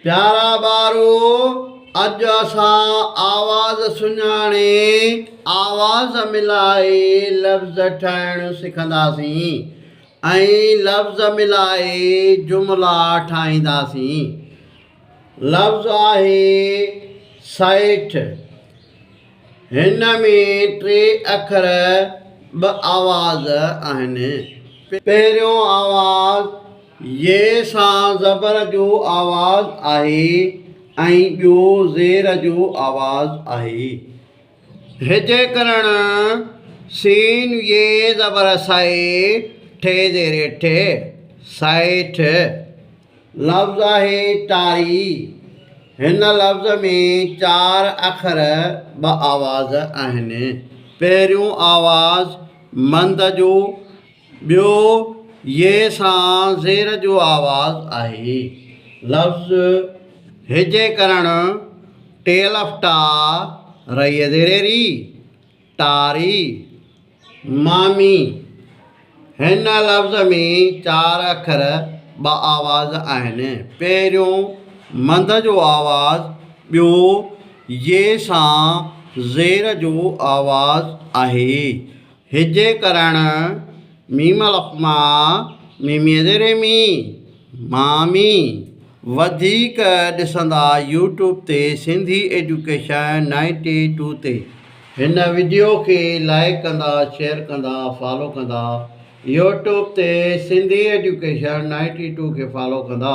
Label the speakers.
Speaker 1: پيارا ٻارو! اڄ اسان آواز سڃاڻي آواز ملائي لفظ ٺاهڻ سکنداسين ۽ لفظ ملائي جملا ٺاهينداسين. لفظ آهي سيٺ. هن ۾ ٽي اکر ٻه آواز آهن. پهريون آواز ي سان زبر جو آواز آهي ۽ ٻيو زير جو آواز آهي. هجي ڪرڻ، سين ي زبر سئي، ٺ زير ٺ، سئي ٺ. لفظ آهي ٽاري. هن لفظ ۾ چار اکر ٻه آواز آهن. پهريون آواز مند جو، ٻيو ي سان زير جو آواز آهي. لفظ هجي ڪرڻ، ٽي الف ٽا، رئي زير ري، ٽاري. مامي، هن لفظ ۾ چار اکر ٻه آواز آهن. پهريون مند جو آواز، ٻيو ي سان زير جو آواز آهي. هجي ڪرڻ، ميم الف ما، ميميء زير مي، مامي. وڌيڪ ڏسندا يوٽيوب تي سنڌي ايجوڪيشن نائنٽي ٽو تي. هن وڊيو کي لائيڪ ڪندا شيئر ڪندا فالو ڪندا يوٽيوب تي سنڌي ايجوڪيشن نائنٽي ٽو کي فالو ڪندا.